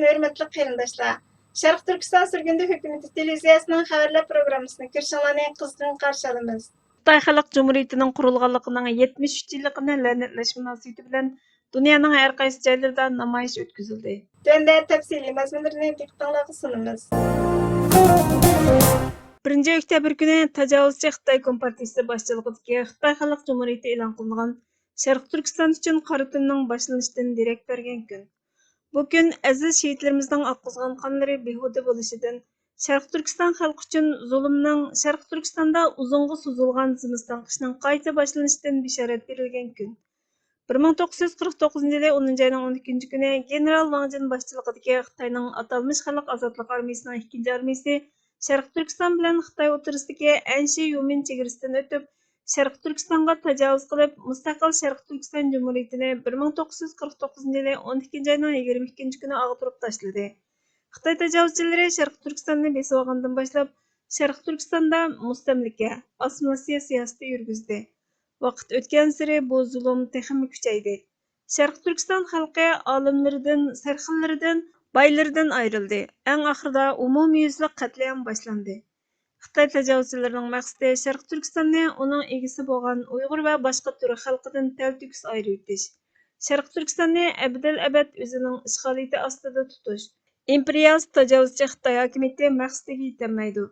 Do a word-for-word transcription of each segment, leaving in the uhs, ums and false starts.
ھۆرمەتلىك قېرىنداشلار، شەرقىي تۈركىستان سۈرگۈندە ھۆكۈمىتى تېلېۋىزىيەسىنىڭ خەۋەرلەر پروگراممىسىنى كۆرۈشۈڭلارنى قىزغىن قارشى ئالىمىز. خىتاي خەلق جۇمھۇرىيىتىنىڭ قۇرۇلغانلىقىنىڭ يەتمىش ئۈچ يىللىقىنى لەنەتلەش مۇناسىۋىتى بىلەن دۇنيانىڭ ھەر قايسى جايلىرىدا نامايىش ئۆتكۈزۈلدى. تۆۋەندە تەپسىلىي مەزمۇنلىرىنى دىققىتىڭلارغا سۇنىمىز. بىرىنچى ئۆكتەبىر كۈنى تاجاۋۇزچى خىتاي كومپارتىيىسى باشچىلىقىدىكى خىتاي خەلق جۇمھۇرىيىتى ئېلان قىلىنغان شەرقىي تۈركىستان ئۈچۈن قارا تۈننىڭ باشلىنىشىدىن دېرەك بەرگەن كۈن. بۇ كۈن ئەزىز شېھىتلىرىمىزنىڭ ئاققۇزغان قانلىرى بىھۇدە بولۇشىدىن، شەرقىي تۈركىستان خەلقى ئۈچۈن زۇلۇمنىڭ، شەرقىي تۈركىستاندا ئۇزۇنغا سوزۇلغان زىمىستان قىشنىڭ قايتا باشلىنىشىدىن بېشارەت بېرىلگەن كۈن. بىر مىڭ توققۇز يۈز قىرىق توققۇزىنچى يىلى ئونىنچى ئاينىڭ ئون ئىككىنچى كۈنى گېنېرال ۋاڭ جىن باشچىلىقىدىكى خىتاينىڭ ئاتالمىش خەلق ئازادلىق ئارمىيىسىنىڭ ئىككىنچى ئارمىيىسى شەرقىي تۈركىستان بىلەن خىتاي ئوتتۇرىسىدىكى ئەنشى يۇمىن چېگرىسىدىن ئۆتۈپ، شەرقىي تۈركىستانغا تاجاۋۇز قىلىپ، مۇستەقىل شەرقىي تۈركىستان جۇمھۇرىيىتىنى بىر مىڭ توققۇز يۈز قىرىق توققۇزىنچى يىلى ئون ئىككىنچى ئاينىڭ يىگىرمە ئىككىنچى كۈنى ئاغدۇرۇپ تاشلىدى. خىتاي تاجاۋۇزچىلىرى شەرقىي تۈركىستاننى بېسىۋالغاندىن باشلاپ، شەرقىي تۈركىستاندا مۇستەملىكە، ئاسسىمىلياتسىيە سىياسىتى يۈرگۈزدى. ۋاقىت ئۆتكەنسېرى بۇ زۇلۇم تېخىمۇ كۈچەيدى. شەرقىي تۈركىستان خەلقى ئالىملىرىدىن، سەرخىللىرىدىن، بايلىرىدىن ئايرىلدى. ئەڭ ئاخىرىدا ئومۇميۈزلۈك قەتلىئام باشلاندى. خىتاي تاجاۋۇزچىلىرىنىڭ مەقسىتى شەرقىي تۈركىستاننى ئۇنىڭ ئىگىسى بولغان ئۇيغۇر ۋە باشقا تۈرك خەلقىدىن تەلتۆكۈس ئايرىۋېتىش، شەرقىي تۈركىستاننى ئەبەدىل ئەبەد ئۆزىنىڭ ئىشغالىيىتى ئاستىدا تۇتۇش. ئىمپېرىيالىست تاجاۋۇزچى خىتاي ھاكىمىيىتى مەقسىتىگە يېتەلمەيدۇ.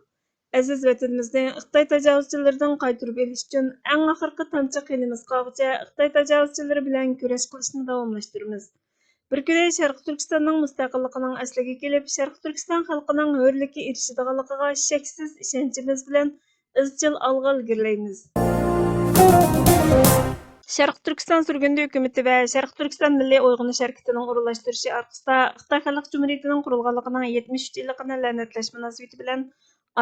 ئەزىز ۋەتىنىمىزنى خىتاي تاجاۋۇزچىلىرىدىن قايتۇرۇپ ئېلىش ئۈچۈن ئەڭ ئاخىرقى تامچە قېنىمىز قالغۇچە خىتاي تاجاۋۇزچىلىرى بىلەن كۈرەش قىلىشنى داۋاملاشتۇرىمىز. بىر كۈنى شەرقىي تۈركىستاننىڭ مۇستەقىللىقىنىڭ ئەسلىگە كېلىپ، شەرقىي تۈركىستان خەلقىنىڭ ھۆرلۈككە ئېرىشىدىغانلىقىغا شەكسىز ئىشەنچىمىز بىلەن ئىزچىل ئالغا ئىلگىرىلەيمىز. شەرقىي تۈركىستان سۈرگۈندە ھۆكۈمىتى ۋە شەرقىي تۈركىستان مىللىي ئويغىنىش ھەرىكىتىنىڭ ئورۇنلاشتۇرۇشى ئارقىسىدا، خىتاي خەلق جۇمھۇرىيىتىنىڭ قۇرۇلغانلىقىنىڭ يەتمىش ئۈچ يىللىقىنى لەنەتلەش مۇناسىۋىتى بىلەن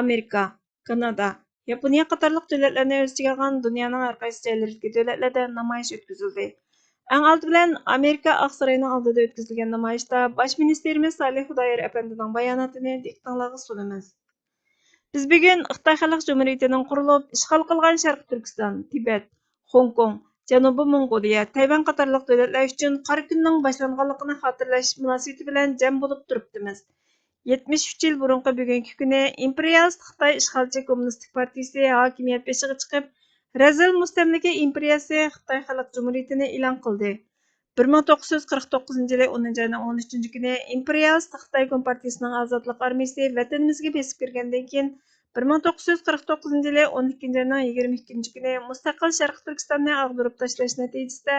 ئامېرىكا، كانادا، ياپونىيە قاتارلىق دۆلەتلەرنى ئۆز ئىچىگە ئالغان دۇنيانىڭ ھەر قايسى جايلىرىدىكى دۆلەتلەردە نامايىش ئۆتكۈزۈلدى. ئەڭ ئالدى بىلەن ئامېرىكا ئاقساراينىڭ ئالدىدا ئۆتكۈزۈلگەن نامايىشتا باش مىنىستىرىمىز سالىھ خۇدايار ئەپەندىنىڭ باياناتىنى دىققىتىڭلارغا سۇنىمىز. بىز بۈگۈن خىتاي خەلق جۇمھۇرىيىتىنىڭ قۇرۇلۇپ، ئىشغال قىلغان شەرقىي تۈركىستان، تىبەت، خوڭكوڭ، جەنۇبىي موڭغۇلىيە، تەيۋەن قاتارلىق دۆلەتلەر ئۈچۈن قارا كۈننىڭ باشلانغانلىقىنى خاتىرىلەش مۇناسىۋىتى بىلەن جەم بولۇپ تۇرۇپتىمىز. يەتمىش ئۈچ يىل بۇرۇنقى بۈگۈنكى كۈنى ئىمپېرىيالىست خىتاي ئىشغالچى كوممۇنىستىك پارتىيىسى ھاكىمىيەت بېشىغا چىقىپ، رەزىل مۇستەملىكە ئىمپېرىيەسى خىتاي خەلق جۇمھۇرىيىتىنى ئېلان قىلدى. بىر مىڭ توققۇز يۈز قىرىق توققۇزىنچى يىلى ئونىنچى ئاينىڭ ئون ئۈچىنچى كۈنى ئىمپېرىيالىست خىتاي كومپارتىيىسىنىڭ ئازادلىق ئارمىيىسى ۋەتىنىمىزگە بېسىپ كىرگەندىن كېيىن، بىر مىڭ توققۇز يۈز قىرىق توققۇزىنچى يىلى ئون ئىككىنچى ئاينىڭ يىگىرمە ئىككىنچى كۈنى مۇستەقىل شەرقىي تۈركىستاننى ئاغدۇرۇپ تاشلاش نەتىجىسىدە،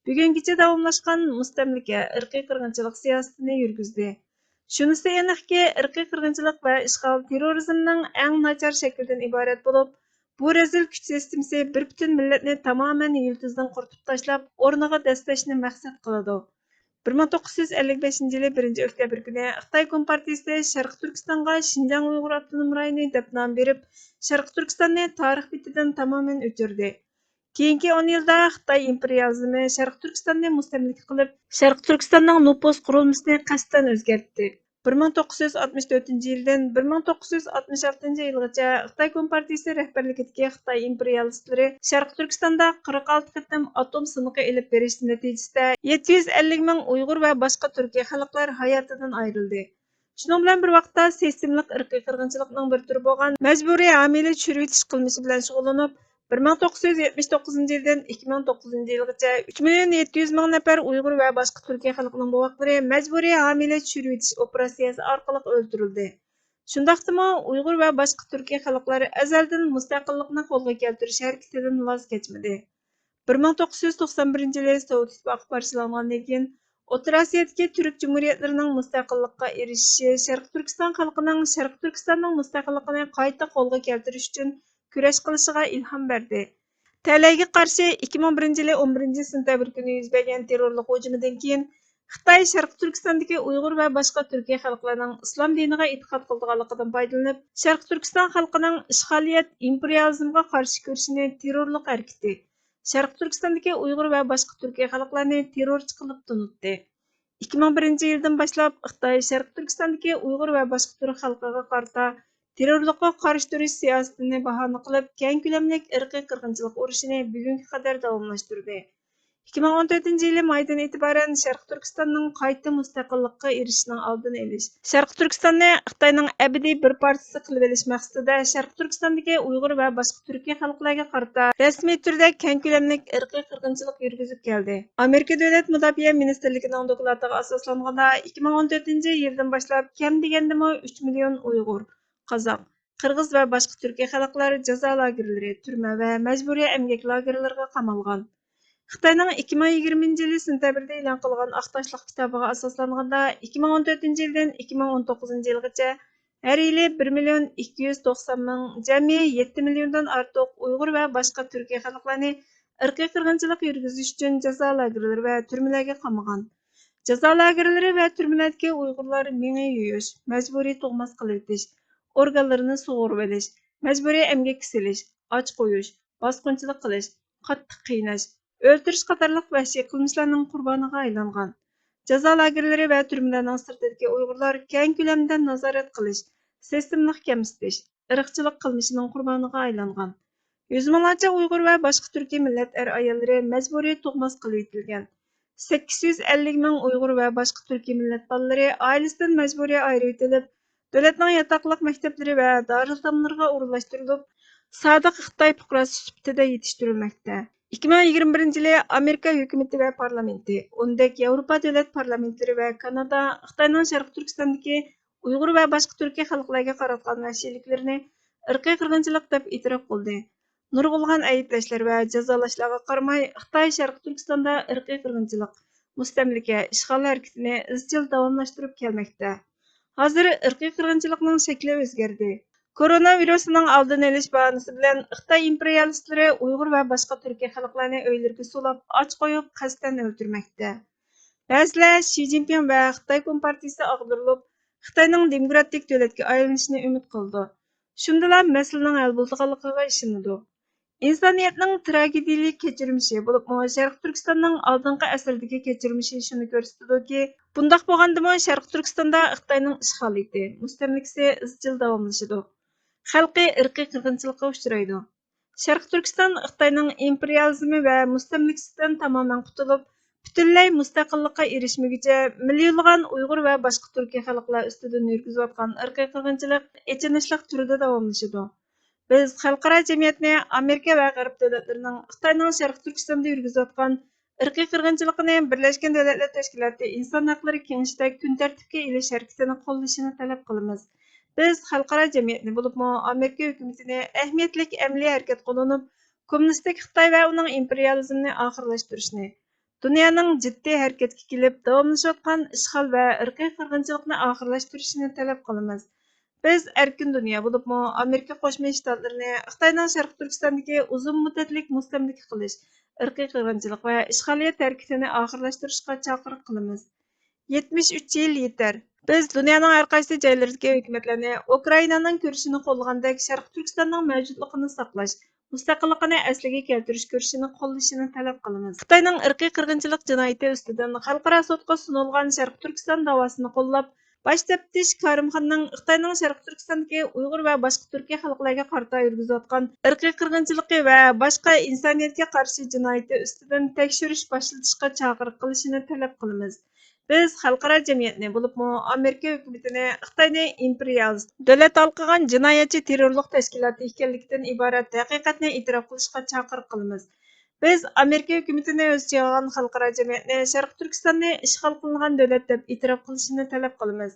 بۈگۈنگىچە داۋاملاشقان مۇستەملىكە، ئىرقىي قىرغىنچىلىق سىياسىتىنى يۈرگۈزدى. شۇنىسى ئېنىقكى، ئىرقىي قىرغىنچىلىق ۋە ئىشغال تېررورىزمنىڭ ئەڭ ناچار شەكلىدىن ئىبارەت بولۇپ، بۇ رەزىل كۈچ سىستېمىسى بىر پۈتۈن مىللەتنى تامامەن يىلتىزىدىن قۇرۇتۇپ تاشلاپ، ئورنىغا دەسسەشنى مەقسەت قىلىدۇ. بىر مىڭ توققۇز يۈز ئەللىك بەشىنچى يىلى بىرىنچى ئۆكتەبىر كۈنى خىتاي كومپارتىيىسى شەرقىي تۈركىستانغا شىنجاڭ ئۇيغۇر ئاپتونوم رايونى دەپ نام بېرىپ، شەرقىي تۈركىستاننى تارىخ بېتىدىن تامامەن ئۆچۈردى. كېيىنكى ئون يىلدا خىتاي ئىمپېرىيالىزمى شەرقىي تۈركىستاننى مۇستەملىكە قىلىپ، شەرقىي تۈركىستاننىڭ نوپۇس قۇرۇلمىسىنى قەستەن ئۆزگەرتتى. بىر مىڭ توققۇز يۈز ئاتمىش تۆتىنچى يىلدىن بىر مىڭ توققۇز يۈز ئاتمىش ئالتىنچى يىلغىچە خىتاي كومپارتىيىسى رەھبەرلىكىدىكى خىتاي ئىمپېرىيالىستلىرى شەرقىي تۈركىستاندا قىرىق ئالتە قېتىم ئاتوم سىنىقى ئېلىپ بېرىش نەتىجىسىدە يەتتە يۈز ئەللىك مىڭ ئۇيغۇر ۋە باشقا تۈركىي خەلقلەر ھاياتىدىن ئايرىلدى. شۇنىڭ بىلەن بىر ۋاقىتتا، سىستېمىلىق ئىرقىي قىرغىنچىلىقنىڭ بىر تۈرى بولغان مەجبۇرىي ھامىلە چۈشۈرۈۋېتىش قىلمىشى بىلەن شۇغۇللىنىپ، بىر مىڭ توققۇز يۈز يەتمىش توققۇزىنچى يىلدىن ئىككى مىڭ توققۇزىنچى يىلغىچە ئۈچ مىليون يەتتە يۈز مىڭ نەپەر ئۇيغۇر ۋە باشقا تۈركىي خەلقنىڭ بوۋاقلىرى مەجبۇرىي ھامىلە چۈشۈرۈۋېتىش ئوپېراتسىيەسى ئارقىلىق ئۆلتۈرۈلدى. شۇنداقتىمۇ ئۇيغۇر ۋە باشقا تۈركىي خەلقلەر ئەزەلدىن مۇستەقىللىقنى قولغا كەلتۈرۈش ھەرىكىتىدىن ۋاز كەچمىدى. بىر مىڭ توققۇز يۈز توقسان بىرىنچى يىلى سوۋېت ئىتتىپاقى پارچىلانغاندىن كېيىن، ئوتتۇرا ئاسىيادىكى تۈرك جۇمھۇرىيەتلىرىنىڭ مۇستەقىللىققا ئېرىشىشى شەرقىي تۈركىستان خەلقىنىڭ شەرقىي تۈركىستاننىڭ مۇستەقىللىقىنى قايتا قولغا كەلتۈرۈش ئۈچۈن كۈرەش قىلىشىغا ئىلھام بەردى. تەلەيگە قارشى ئىككى مىڭ بىرىنچى يىلى ئون بىرىنچى سېنتەبىر كۈنى يۈز بەرگەن تېررورلۇق ھۇجۇمىدىن كېيىن، خىتاي شەرقىي تۈركىستاندىكى ئۇيغۇر ۋە باشقا تۈركىي خەلقلەرنىڭ ئىسلام دىنىغا ئېتىقاد قىلىدىغانلىقىدىن پايدىلىنىپ، شەرقىي تۈركىستان خەلقىنىڭ ئىشغالىيەت، ئىمپېرىيالىزمغا قارشى كۈرىشىنى تېررورلۇق ھەرىكىتى، شەرقىي تۈركىستاندىكى ئۇيغۇر ۋە باشقا تۈركىي خەلقلەرنى تېررورچى قىلىپ تونۇتتى. ئىككى مىڭ بىرىنچى يىلدىن باشلاپ خىتاي شەرقىي تۈركىستاندىكى ئۇيغۇر ۋە باشقا تۈرك خەلقىگە قارىتا تېررورلۇققا قارشى تۇرۇش سىياسىتىنى باھانە قىلىپ، كەڭ كۆلەملىك ئىرقىي قىرغىنچىلىق ئۇرۇشىنى بۈگۈنگە قەدەر داۋاملاشتۇردى. ئىككى مىڭ ئون تۆتىنچى يىلى مايدىن ئېتىبارەن شەرقىي تۈركىستاننىڭ قايتا مۇستەقىللىققا ئېرىشىشىنىڭ ئالدىنى ئېلىش، شەرقىي تۈركىستاننى خىتاينىڭ ئەبەدىي بىر پارچىسى قىلىۋېلىش مەقسىتىدە شەرقىي تۈركىستاندىكى ئۇيغۇر ۋە باشقا تۈركىي خەلقلەرگە قارىتا رەسمىي تۈردە كەڭ كۆلەملىك ئىرقىي قىرغىنچىلىق يۈرگۈزۈپ كەلدى. ئامېرىكا دۆلەت مۇداپىئە مىنىستىرلىكىنىڭ دوكلاتىغا ئاساسلانغاندا، ئىككى مىڭ ئون تۆتىنچى يىلدىن باشلاپ كەم دېگەندىمۇ ئۈچ مىليون ئۇيغۇر، قازاق، قىرغىز ۋە باشقا تۈركىي خەلقلەر جازا لاگېرلىرى، تۈرمە ۋە مەجبۇرىي ئەمگەك لاگېرلىرىغا قامالغان. خىتاينىڭ ئىككى مىڭ يىگىرمىنچى يىلى سېنتەبىردە ئېلان قىلغان ئاق تاشلىق كىتابىغا ئاساسلانغاندا، ئىككى مىڭ ئون تۆتىنچى يىلدىن ئىككى مىڭ ئون توققۇزىنچى يىلغىچە ھەر يىلى بىر مىليون ئىككى يۈز توقسان مىڭ، جەمئىي يەتتە مىليوندىن ئارتۇق ئۇيغۇر ۋە باشقا تۈركىي خەلقلەرنى ئىرقىي قىرغىنچىلىق يۈرگۈزۈش ئۈچۈن جازا لاگېرلىرى ۋە تۈرمىلەرگە قامىغان. جازا لاگېرلىرى ۋە تۈرمىلەردىكى ئۇيغۇرلار مېڭە يۇيۇش، مەجبۇرىي تۇغماس قىلىۋېتىش، ئورگانلىرىنى سۇغۇرۇۋېلىش، مەجبۇرىي ئەمگەككە سېلىش، ئاچ قويۇش، باسقۇنچىلىق قىلىش، قاتتىق قىيناش، ئۆلتۈرۈش قاتارلىق ۋەھشىي قىلمىشلارنىڭ قۇربانىغا ئايلانغان. جازا لاگېرلىرى ۋە تۈرمىلەرنىڭ سىرتىدىكى ئۇيغۇرلار كەڭ كۆلەمدە نازارەت قىلىش، سىستېمىلىق كەمسىتىش، ئىرقچىلىق قىلمىشىنىڭ قۇربانىغا ئايلانغان. يۈز مىڭلارچە ئۇيغۇر ۋە باشقا تۈركىي مىللەت ئەر-ئاياللىرى مەجبۇرىي تۇغماس قىلىۋېتىلگەن. سەككىز يۈز ئەللىك مىڭ ئۇيغۇر ۋە باشقا تۈركىي مىللەت بالىلىرى ئائىلىسىدىن مەجبۇرىي ئايرىۋېتىلىپ، دۆلەتنىڭ ياتاقلىق مەكتەپلىرى ۋە دارىلئېتاملىرىغا ئورۇنلاشتۇرۇلۇپ، سادىق خىتاي پۇقراسى سۈپىتىدە يېتىشتۈرۈلمەكتە. ئىككى مىڭ يىگىرمە بىرىنچى يىلى ئامېرىكا ھۆكۈمىتى ۋە پارلامېنتى، ئوندەك ياۋروپا دۆلەت پارلامېنتلىرى ۋە كانادا خىتاينىڭ شەرقىي تۈركىستاندىكى ئۇيغۇر ۋە باشقا تۈركىي خەلقلەرگە قاراتقان ۋەھشىيلىكلىرىنى ئىرقىي قىرغىنچىلىق دەپ ئېتىراپ قىلدى. نۇرغۇنلىغان ئەيىبلەشلەر ۋە جازالاشلارغا قارىماي، خىتاي شەرقىي تۈركىستاندا ئىرقىي قىرغىنچىلىق، مۇستەملىكە، ئىشغال ھەرىكىتىنى ئىزچىل داۋاملاشتۇرۇپ كەلمەكتە. ھازىر ئىرقىي قىرغىنچىلىقنىڭ شەكلى ئۆزگەردى. كورونا ۋىرۇسىنىڭ ئالدىنى ئېلىش باھانىسى بىلەن خىتاي ئىمپېرىيالىستلىرى ئۇيغۇر ۋە باشقا تۈركىي خەلقلەرنى ئۆيلىرىگە سولاپ، ئاچ قويۇپ، قەستەن ئۆلتۈرمەكتە. بەزىلەر شى جىنپىڭ ۋە خىتاي كومپارتىيىسى ئاغدۇرۇلۇپ، خىتاينىڭ دېموكراتىك دۆلەتكە ئايلىنىشىنى ئۈمىد قىلىدۇ. شۇندىلا مەسىلىنىڭ ھەل بولىدىغانلىقىغا ئىشىنىدۇ. ئىنسانىيەتنىڭ تراگېدىيىلىك كەچۈرمىشى، بولۇپمۇ شەرقىي تۈركىستاننىڭ ئالدىنقى ئەسىردىكى كەچۈرمىشى شۇنى كۆرسىتىدۇكى، بۇنداق بولغاندىمۇ شەرقىي تۈركىستاندا خىتاينىڭ ئىشغالىيىتى، مۇستەملىكىسى ئىزچىل داۋاملىشىدۇ. خەلقى ئىرقىي قىرغىنچىلىققا ئۇچرايدۇ. شەرقىي تۈركىستان خىتاينىڭ ئىمپېرىيالىزمى ۋە مۇستەملىكىسىدىن تامامەن قۇتۇلۇپ، پۈتۈنلەي مۇستەقىللىققا ئېرىشمىگۈچە، مىليونلىغان ئۇيغۇر ۋە باشقا تۈركىي خەلقلەر ئۈستىدىن يۈرگۈزۈۋاتقان ئىرقىي قىرغىنچىلىق ئېچىنىشلىق تۈردە داۋاملىشىدۇ. بىز خەلقئارا جەمئىيەتنى ئامېرىكا ۋە غەرب دۆلەتلىرىنىڭ خىتاينىڭ شەرقىي تۈركىستاندا يۈرگۈزۈۋاتقان ئىرقىي قىرغىنچىلىقىنى بىرلەشكەن دۆلەتلەر تەشكىلاتى ئىنسان ھەقلىرى كېڭىشىدە كۈن تەرتىپكە ئېلىش ھەرىكىتىنى قوللىشىنى تەلەپ قىلىمىز. بىز خەلقئارا جەمئىيەتنى، بولۇپمۇ ئامېرىكا ھۆكۈمىتىنى ئەھمىيەتلىك ئەمەلىي ھەرىكەت قوللىنىپ، كوممۇنىستىك خىتاي ۋە ئۇنىڭ ئىمپېرىيالىزمىنى ئاخىرلاشتۇرۇشنى، دۇنيانىڭ جىددىي ھەرىكەتكە كېلىپ، داۋاملىشىۋاتقان ئىشغال ۋە ئىرقىي قىرغىنچىلىقنى ئاخىرلاشتۇرۇشىنى تەلەپ قىلىمىز. بىز ئەركىن دۇنيا، بولۇپمۇ ئامېرىكا قوشما شتاتلىرىنى خىتاينىڭ شەرقىي تۈركىستاندىكى ئۇزۇن مۇددەتلىك مۇستەملىكە قىلىش، ئىرقىي قىرغىنچىلىق ۋە ئىشغالىيەت ھەرىكىتىنى ئاخىرلاشتۇرۇشقا چاقىرىق قىلىمىز. يەتمىش ئۈچ يىل يېتەر. بىز دۇنيانىڭ ھەر قايسى جايلىرىدىكى ھۆكۈمەتلەرنى ئۇكرائىنانىڭ كۈرىشىنى قوللىغاندەك شەرقىي تۈركىستاننىڭ مەۋجۇتلۇقىنى ساقلاش، مۇستەقىللىقىنى ئەسلىگە كەلتۈرۈش كۈرىشىنى قوللىشىنى تەلەپ قىلىمىز. خىتاينىڭ ئىرقىي قىرغىنچىلىق جىنايىتى ئۈستىدىن خەلقئارا سوتقا سۇنۇلغان شەرقىي تۈركىستان داۋاسىنى قوللاپ، باش تەپتىش كارىم خاننىڭ خىتاينىڭ شەرقىي تۈركىستاندىكى ئۇيغۇر ۋە باشقا تۈركىي خەلقلەرگە قارىتا يۈرگۈزۈۋاتقان ئىرقىي قىرغىنچىلىقى ۋە باشقا ئىنسانىيەتكە قارشى جىنايىتى ئۈستىدىن تەكشۈرۈش باشلىتىشقا چاقىرىق قىلىشىنى تەلەپ قىلىمىز. بىز خەلقئارا جەمئىيەتنى، بولۇپمۇ ئامېرىكا ھۆكۈمىتىنى خىتاينى ئىمپېرىيالىست، دۆلەت ھالقىغان جىنايەتچى تېررورلۇق تەشكىلاتى ئىكەنلىكىدىن ئىبارەت ھەقىقەتنى ئېتىراپ قىلىشقا چاقىرىق قىلىمىز. بىز ئامېرىكا ھۆكۈمىتىنى ئۆز ئىچىگە ئالغان خەلقئارا جەمئىيەتنى شەرقىي تۈركىستاننى ئىشغال قىلىنغان دۆلەت دەپ ئېتىراپ قىلىشىنى تەلەپ قىلىمىز.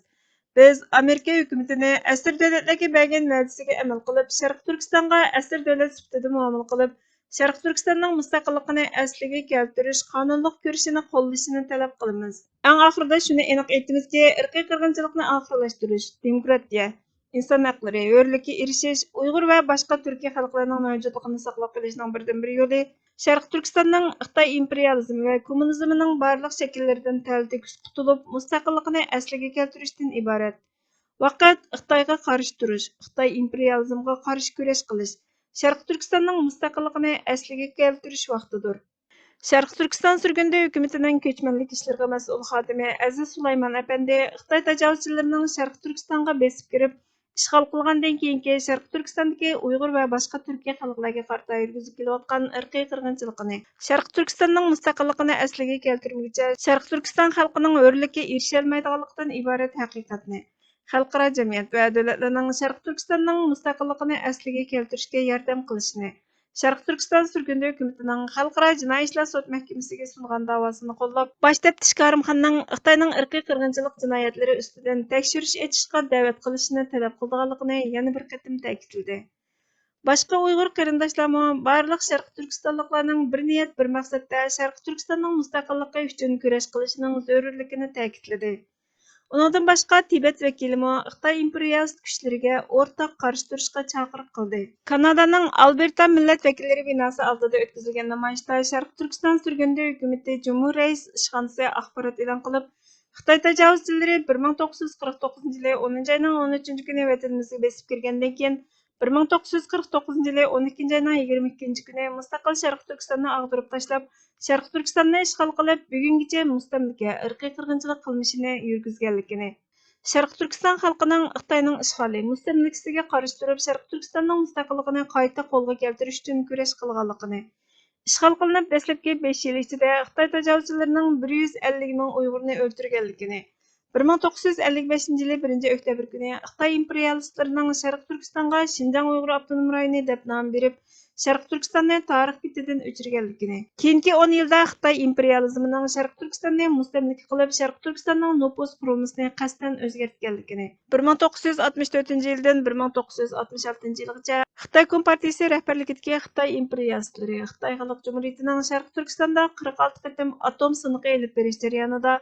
بىز ئامېرىكا ھۆكۈمىتىنى ئەسىر دۆلەتلەرگە بەرگەن ۋەدىسىگە ئەمەل قىلىپ، شەرقىي تۈركىستانغا ئەسىر دۆلەت سۈپىتىدە مۇئامىلە قىلىپ، شەرقىي تۈركىستاننىڭ مۇستەقىللىقىنى ئەسلىگە كەلتۈرۈش قانۇنلۇق كۈرىشىنى قوللىشىنى تەلەپ قىلىمىز. ئەڭ ئاخىرىدا شۇنى ئېنىق ئېيتىمىزكى، ئىرقىي قىرغىنچىلىقنى ئاخىرلاشتۇرۇش، دېموكراتىيە، ئىنسان ھەقلىرى، ھۆرلۈككە ئېرىشىش، ئۇيغۇر ۋە باشقا تۈركىي خەلقلەرنىڭ مەۋجۇتلۇقىنى ساقلاپ قېلىشنىڭ بىردىنبىر يولى شەرقىي تۈركىستاننىڭ خىتاي ئىمپېرىيالىزمى ۋە كوممۇنىزمىنىڭ بارلىق شەكىللىرىدىن تەلتۆكۈس قۇتۇلۇپ، مۇستەقىللىقىنى ئەسلىگە كەلتۈرۈشتىن ئىبارەت. ۋاقىت خىتايغا قارشى تۇرۇش، خىتاي ئىمپېرىيالىزمىغا قارشى كۈرەش قىلىش، شەرقىي تۈركىستاننىڭ مۇستەقىللىقىنى ئەسلىگە كەلتۈرۈش ۋاقتىدۇر. شەرقىي تۈركىستان سۈرگۈندە ھۆكۈمىتىنىڭ كۆچمەنلىك ئىشلىرىغا مەسئۇل خادىمى ئەزىز سۇلايمان ئەپەندى خىتاي تاجاۋۇزچىلىرىنىڭ شەرقىي تۈركىستانغا بېسىپ كىرىپ، ئىشغال قىلغاندىن كېيىنكى شەرقىي تۈركىستاندىكى ئۇيغۇر ۋە باشقا تۈركىي خەلقلەرگە قارىتا يۈرگۈزۈپ كېلىۋاتقان ئىرقىي قىرغىنچىلىقىنى، شەرقىي تۈركىستاننىڭ مۇستەقىللىقىنى ئەسلىگە كەلتۈرمىگۈچە، شەرقىي تۈركىستان خەلقىنىڭ ھۆرلۈككە ئېرىشەلمەيدىغانلىقىدىن ئىبارەت ھەقىقەتنى، خەلقئارا جەمئىيەت ۋە دۆلەتلەرنىڭ شەرقىي تۈركىستاننىڭ مۇستەقىللىقىنى ئەسلىگە كەلتۈرۈشكە ياردەم قىلىشىنى، شەرقىي تۈركىستان سۈرگۈندە ھۆكۈمىتىنىڭ خەلقئارا جىنايى ئىشلار سوت مەھكىمىسىگە سۇنغان داۋاسىنى قوللاپ، باش تەپتىش كارىمخاننىڭ خىتاينىڭ ئىرقىي قىرغىنچىلىق جىنايەتلىرى ئۈستىدىن تەكشۈرۈش ئېچىشقا دەۋەت قىلىشىنى تەلەپ قىلىدىغانلىقىنى يەنە بىر قېتىم تەكىتلىدى. باشقا ئۇيغۇر قېرىنداشلارمۇ بارلىق شەرقىي تۈركىستانلىقلارنىڭ بىر نىيەت، بىر مەقسەتتە شەرقىي تۈركىستاننىڭ مۇستەقىللىقى ئۈچۈن كۈرەش قىلىشىنىڭ زۆرۈرلۈكىنى تەكىتلىدى. ئۇنىڭدىن باشقا، تىبەت ۋەكىلىمۇ خىتاي ئىمپېرىيالىست كۈچلىرىگە ئورتاق قارشى تۇرۇشقا چاقىرىق قىلدى. كانادانىڭ ئالبېرتا مىللەت ۋەكىللىرى بىناسى ئالدىدا ئۆتكۈزۈلگەن نامايىشتا شەرقىي تۈركىستان سۈرگۈندە ھۆكۈمىتى جۇمھۇر رەئىس ئىشخانىسى ئاخبارات ئېلان قىلىپ، خىتاي تاجاۋۇزچىلىرى بىر مىڭ توققۇز يۈز قىرىق توققۇزىنچى يىلى ئونىنچى ئاينىڭ ئون ئۈچىنچى كۈنى ۋەتىنىمىزگە بېسىپ كىرگەندىن كېيىن، بىر مىڭ توققۇز يۈز قىرىق توققۇزىنچى يىلى ئون ئىككىنچى ئاينىڭ يىگىرمە ئىككىنچى كۈنى مۇستەقىل شەرقىي تۈركىستاننى ئاغدۇرۇپ تاشلاپ، شەرقىي تۈركىستاننى ئىشغال قىلىپ، بۈگۈنگىچە مۇستەملىكە، ئىرقىي قىرغىنچىلىق قىلمىشىنى يۈرگۈزگەنلىكىنى، شەرقىي تۈركىستان خەلقىنىڭ خىتاينىڭ ئىشغالى، مۇستەملىكىسىگە قارشى تۇرۇپ، شەرقىي تۈركىستاننىڭ مۇستەقىللىقىنى قايتا قولغا كەلتۈرۈش ئۈچۈن كۈرەش قىلغانلىقىنى، ئىشغال قىلىنىپ دەسلەپكى بەش يىل ئىچىدە خىتاي تاجاۋۇزچىلىرىنىڭ بىر يۈز ئەللىك مىڭ ئۇيغۇرنى ئۆلتۈرگەنلىكىنى، بىر مىڭ توققۇز يۈز ئەللىك بەشىنچى يىلى بىرىنچى ئۆكتەبىر كۈنى خىتاي ئىمپېرىيالىستلىرىنىڭ شەرقىي تۈركىستانغا شىنجاڭ ئۇيغۇر ئاپتونوم رايونى دەپ نام بېرىپ، شەرقىي تۈركىستاننى تارىخ بېتىدىن ئۆچۈرگەنلىكىنى، كېيىنكى ئون يىلدا خىتاي ئىمپېرىيالىزمىنىڭ شەرقىي تۈركىستاننى مۇستەملىكە قىلىپ، شەرقىي تۈركىستاننىڭ نوپۇس قۇرۇلمىسىنى قەستەن ئۆزگەرتكەنلىكىنى، بىر مىڭ توققۇز يۈز ئاتمىش تۆتىنچى يىلدىن بىر مىڭ توققۇز يۈز ئاتمىش ئالتىنچى يىلغىچە خىتاي كومپارتىيىسى رەھبەرلىكىدىكى خىتاي ئىمپېرىيالىستلىرى خىتاي خەلق جۇمھۇرىيىتىنىڭ شەرقىي تۈركىستاندا قىرىق ئالتە قېتىم ئاتوم سىنىقى ئېلىپ بېرىش جەريانىدا